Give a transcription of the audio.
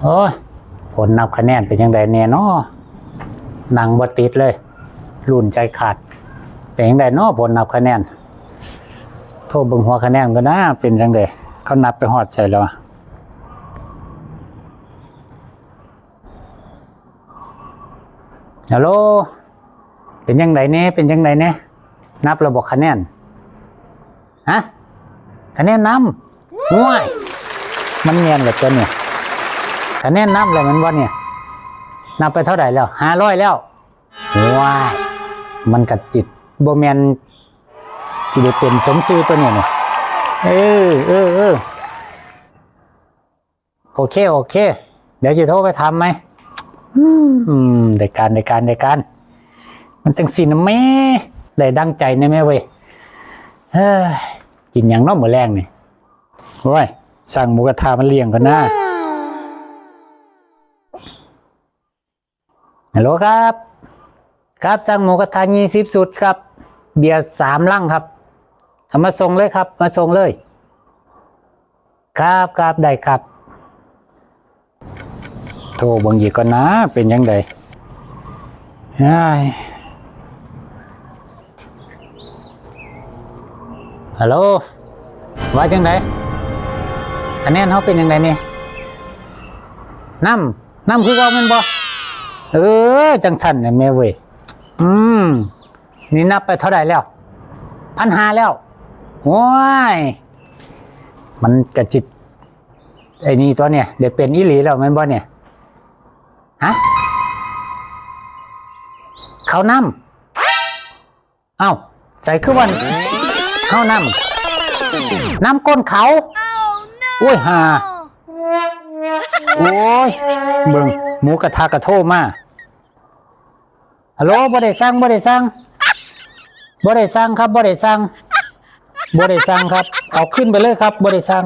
ໂອ້ຍ ຜົນນັບຄະແນນເປັນຈັ່ງໃດແດ່ນໍ? ນັ່ງບໍ່ຕິດເລີຍ ລຸ້ນໃຈຂາດ. ເປັນຈັ່ງໃດນໍ ຜົນນັບຄະແນນ? ໂທເບິ່ງຫົວຄະແນນກ່ອນນາ ເປັນຈັ່ງໃດ? ເຂົານັບໄປຮອດໃສແລ້ວ? ຮັລໂຫຼ ເປັນຈັ່ງໃດແດ່? ເປັນຈັ່ງໃດແດ່? ນັບແລ້ວບໍ່ຄະແນນ? ຮະ? ຄະແນນນຳ? ໂອ້ຍ ມັນແມ່ນແລ້ວຕົວນີ້ ຄະແນນນຳແລ້ວແມ່ນບໍ່ນີ້? ນັບໄປເທົ່າໃດແລ້ວ? ຫ້າຮ້ອຍແລ້ວ? ໂອ້ຍ ມັນກະຊິບໍ່ແມ່ນ ຊິໄດ້ເປັນສົມຊື່ຕົວນີ້ນີ້. ເອີ ເອີ ເອີ ໂອເຄ ໂອເຄ ດຽວຊິໂທໄປຖາມໃໝ່. ອືມ ໄດ້ການ ໄດ້ການ ໄດ້ການ ມັນຈັ່ງຊີ້ນະແມ່ ໄດ້ດັ່ງໃຈແດ່ແມ່ເວີຍ. ເຮີ້ຍ ກິນຫຍັງເນາະມື້ແລງນີ້? ໂອ້ຍ ສັ່ງໝູກະທະມາລ້ຽງກ່ອນນາ. ຮັລໂຫຼຄັບ ຄັບ ສັ່ງໝູກະທະ ຊາວ ຊາວຊຸດຄັບ ເບຍ ສາມລັງຄັບ. ເອົາມາສົ່ງເລີຍຄັບ ມາສົ່ງເລີຍ. ຄັບ ຄັບ ໄດ້ຄັບ. ໂທເບິ່ງອີກກ່ອນນາ ເປັນຈັ່ງໃດ? ຮັລໂຫຼ ວ່າຈັ່ງໃດ? ຄະແນນເຮົາເປັນຈັ່ງໃດນີ້? ນຳ ນຳຄືເກົ່າແມ່ນບໍ່? ເອີ ຈັ່ງຊັ້ນແຫຼະແມ່ເວີຍ. ອືມ ນີ້ນັບໄປເທົ່າໃດແລ້ວ? ພັນຫ້າແລ້ວ? ໂອ້ຍ ມັນກະຊິ ໄອ້ນີ້ຕົວນີ້ ໄດ້ເປັນອີ່ຫຼີແລ້ວແມ່ນບໍ່ນີ້? ຮະ? ເຂົ້ານຳ? ເອົ້າ ໃສຄືວ່າເຂົ້ານຳ? ນຳກົ້ນເຂົາ? ໂອ້ຍຫ່າ ໂອ້ຍ ເບິ່ງ ໝູກະທະກະໂທມາ. ຮັລໂຫຼ ບໍ່ໄດ້ສັ່ງ ບໍ່ໄດ້ສັ່ງ ບໍ່ໄດ້ສັ່ງຄັບ ບໍ່ໄດ້ສັ່ງ ບໍ່ໄດ້ສັ່ງຄັບ ເອົາຄືນໄປເລີຍຄັບ ບໍ່ໄດ້ສັ່ງ.